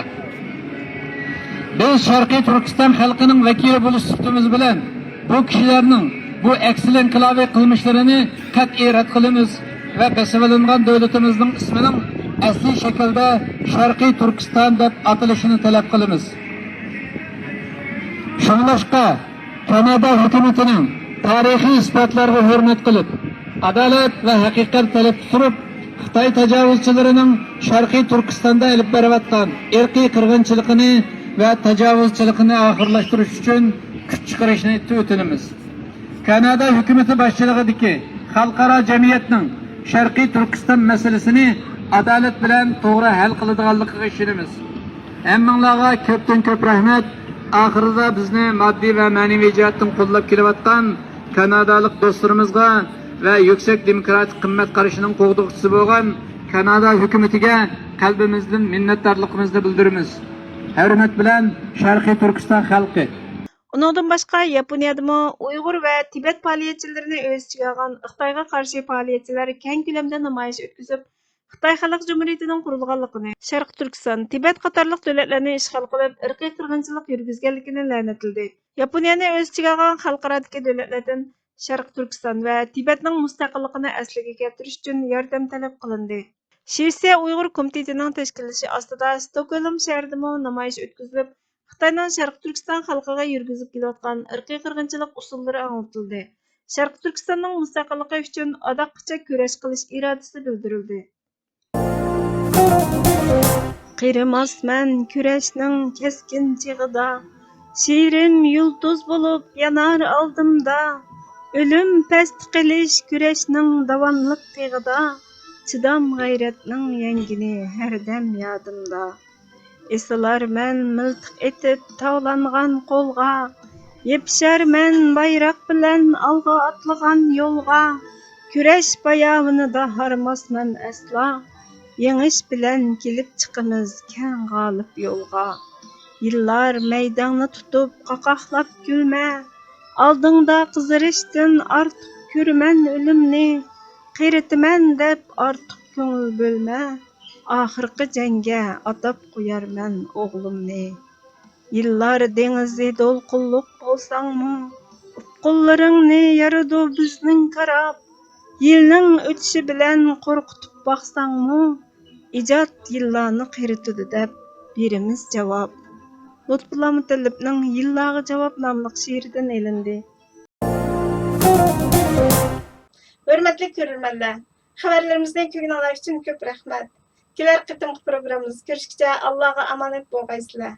بىز شەرقىي تۈركىستان خەلقىنىڭ ۋەكىلى بولۇش سۈپىتىمىز بىلەن بۇ كىشىلەرنىڭ بۇ ئەكسىل ئىنقىلابىي قىلمىشلىرىنى قەتئىي رەت قىلىمىز ۋە بېسىۋېلىنغان دۆلىتىمىزنىڭ ئىسمىنىڭ ئەسلىي شەكىلدە شەرقىي تۈركىستان دەپ ئاتىلىشىنى تەلەپ قىلىمىز. شۇڭلاشقا، كانادا ھۆكۈمىتىنىڭ تارىخىي ئىسپاتلارغا ھۆرمەت قىلىپ، ئادالەت ۋە ھەقىقەت تەلەپتە تۇرۇپ، خىتاي تاجاۋۇزچىلىرىنىڭ شەرقىي تۈركىستاندا ئېلىپ بېرىۋاتقان ئىرقىي قىرغىنچىلىقىنى ۋە تاجاۋۇزچىلىقىنى ئاخىرلاشتۇرۇش ئۈچۈن كۈچ چىقىرىشنى ئۆتۈنىمىز. كانادا ھۆكۈمىتى باشچىلىقىدىكى خەلقئارا جەمئىيەتنىڭ شەرقىي تۈركىستان مەسىلىسىنى ئادالەت بىلەن توغرا ھەل قىلىدىغانلىقىغا ئىشىنىمىز. ھەممىڭلارغا كۆپتىن كۆپ رەھمەت. ئاخىرىدا بىزنى ماددىي ۋە مەنىۋى جەھەتتىن قوللاپ كېلىۋاتقان كانادالىق دوستلىرىمىزغا ۋە يۈكسەك دېموكراتىك قىممەت قارىشىنىڭ قوغدىغۇچىسى بولغان كانادا ھۆكۈمىتىگە قەلبىمىزدىن مىننەتدارلىقىمىزنى بىلدۈرىمىز. ھۆرمەت بىلەن، شەرقىي تۈركىستان خەلقى. ئۇنىڭدىن باشقا، ياپونىيەدىمۇ ئۇيغۇر ۋە تىبەت پائالىيەتچىلىرىنى ئۆز ئىچىگە ئالغان خىتايغا قارشى پائالىيەتچىلەر كەڭ كۆلەمدە نامايىش ئۆتكۈزۈپ، خىتاي خەلق جۇمھۇرىيىتىنىڭ قۇرۇلغانلىقىنى، شەرقىي تۈركىستان، تىبەت قاتارلىق دۆلەتلەرنى ئىشغال قىلىپ، ئىرقىي قىرغىنچىلىق يۈرگۈزگەنلىكىنى لەنەتلىدى. ياپونىيەنى ئۆز ئىچىگە ئالغان خەلقئارادىكى دۆلەتلەردىن شەرقىي تۈركىستان ۋە تىبەتنىڭ مۇستەقىللىقىنى ئەسلىگە كەلتۈرۈش ئۈچۈن ياردەم تەلەپ قىلىندى. شىۋېتسىيە ئۇيغۇر كومىتېتىنىڭ تەشكىللىشى ئاستىدا ستوكھولم شەھىرىدىمۇ نامايىش ئۆتكۈزۈلۈپ، خىتاينىڭ شەرقىي تۈركىستان خەلقىگە يۈرگۈزۈپ كېلىۋاتقان ئىرقىي قىرغىنچىلىق ئۇسۇللىرى ئاڭلىتىلدى. شەرقىي تۈركىستاننىڭ مۇستەقىللىقى ئۈچۈن ئاداققىچە كۈرەش قىلىش ئىرادىسى بىلدۈرۈلدى. قېرىماسمەن كۈرەشنىڭ كەسكىن چېغىدا، شېرىم يۇلتۇز بولۇپ يانار ئالدىمدا. ئۆلۈم پەستە قېلىش كۈرەشنىڭ داۋاملىق تېغىدا، چىدام غەيرەتنىڭ يەڭگىنى ھەردەم يادىمدا. ئېسىلارمەن مىلتىق ئېتىپ تاۋلانغان قولغا، يېپىشارمەن بايراق بىلەن ئالغا ئاتلىغان يولغا. كۈرەش باياۋىنىدا ھارماسمەن ئەسلا، يېڭىش بىلەن كېلىپ چىقىمىز كەڭ غالىپ يولغا. يىللار مەيدەڭنى تۇتۇپ قاقاقلاپ كۈلمە، ئالدىڭدا قىزىرىشتىن ئارتۇق كۆرىمەن ئۆلۈمنى، قېرىتىمەن دەپ ئارتۇق كۆڭۈل بۆلمە، ئاخىرقى جەڭگە ئاتاپ قويارمەن ئوغلۇمنى. يىللار دېڭىزى دولقۇنلۇق بولساڭمۇ، ئۇپقۇنلىرىڭنى يارىدۇ بىزنىڭ كاراپ. يىلنىڭ ئۆتۈشى بىلەن قورقۇتۇپ باقساڭمۇ، ئىجاد يىللارنى قېرىتىدۇ دەپ بېرىمىز جاۋاب. لۇتپۇللا مۇتەللىپنىڭ يىللارغا جاۋاب ناملىق شېئىرىدىن ئېلىندى. ھۆرمەتلىك كۆرۈرمەنلەر، خەۋەرلىرىمىزنى كۆرگىنىڭلار ئۈچۈن كۆپ رەھمەت. كېلەر قېتىمقى پروگراممىمىزدا كۆرۈشكىچە ئاللاغا ئامانەت بولغايسىلەر.